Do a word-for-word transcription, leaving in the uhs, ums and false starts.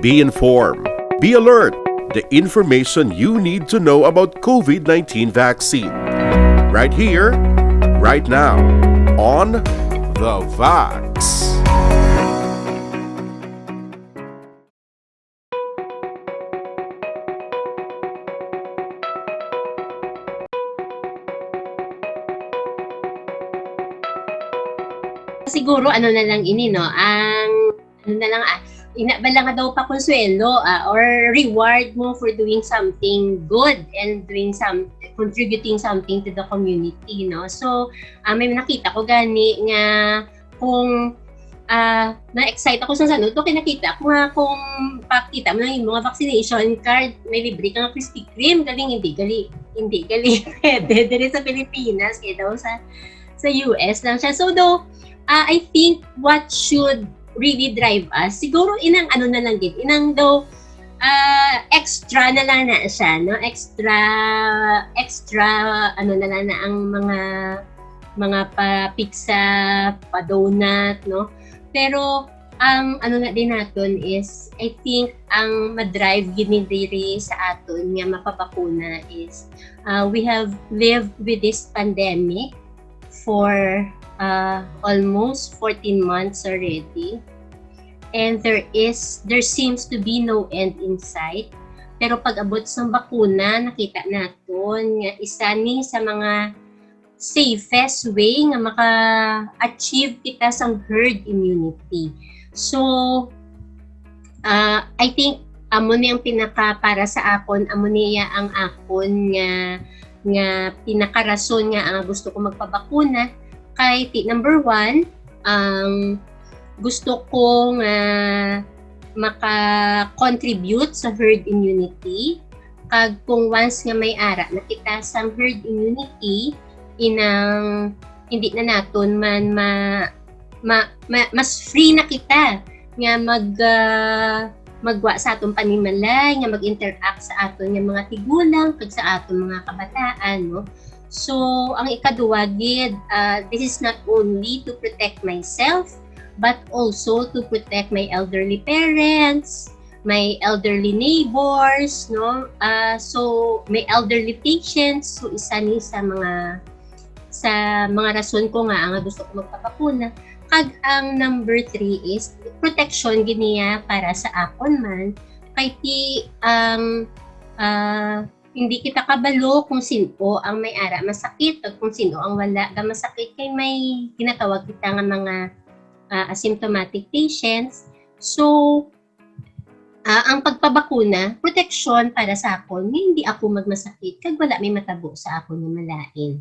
Be informed. Be alert. The information you need to know about COVID nineteen vaccine. Right here, right now, on The Vax. Siguro, ano na lang ini, no? Ang, ano na lang, ah, ina ba lang daw pa konsuelo, ah, or reward mo for doing something good and doing some, contributing something to the community, no? So, ah, may nakita ko gani nga kung ah, na-excite ako sa sanod ko, kinakita ko nga kung pakita mo lang yung mga vaccination card, may libre ka nga Krispy Kreme, galing hindi, gali, hindi, gali, pwede, diri sa Pilipinas, kaya daw sa, sa U S lang siya. So, though, ah, I think what should really drive us, siguro inang ano na lang gid, inang daw, ah, extra na lang na siya, no? Extra, extra, ano na lang na ang mga, mga pa pizza, pa donut, no? Pero ang ano na din naton is, I think ang madrive gini diri sa aton nga mapabakuna is, uh, we have lived with this pandemic for, uh, almost fourteen months already. And there is, there seems to be no end in sight. Pero pag abot sa bakuna, nakita naton nga isa ni sa mga safest way nga maka-achieve kita sang herd immunity. So, ah, I think amo ni ang pinaka para sa akon, amo niya ang akon nga, nga pinakarason nga, ah, gusto ko magpabakuna. Kay ti-, number one, ang gusto ko nga maka-contribute sa herd immunity. Kag kung once nga may ara na kita sang herd immunity, inang hindi na naton man ma, ma, ma- mas free na kita nga mag, ah, magwa sa aton panimalay, nga mag-interact sa aton nga mga tigulang kag sa aton mga kabataan, no? So, ang ikaduwa gid, ah, this is not only to protect myself, but also to protect my elderly parents, my elderly neighbors, no? Ah, so, my elderly patients, so isa ni sa mga, sa mga rason ko nga nga gusto ko magpabakuna. Kag ang number three is protection gid niya para sa akon man. Kay ti ang, ah, hindi kita kabalo kung sin-o ang may ara masakit o kung sin-o ang wala ga masakit, kay may ginatawag kita nga mga, ah, asymptomatic patients. So, ah, ang pagpabakuna, proteksyon para sa akon nga hindi ako magmasakit kag wala may matabo sa akon nga malain.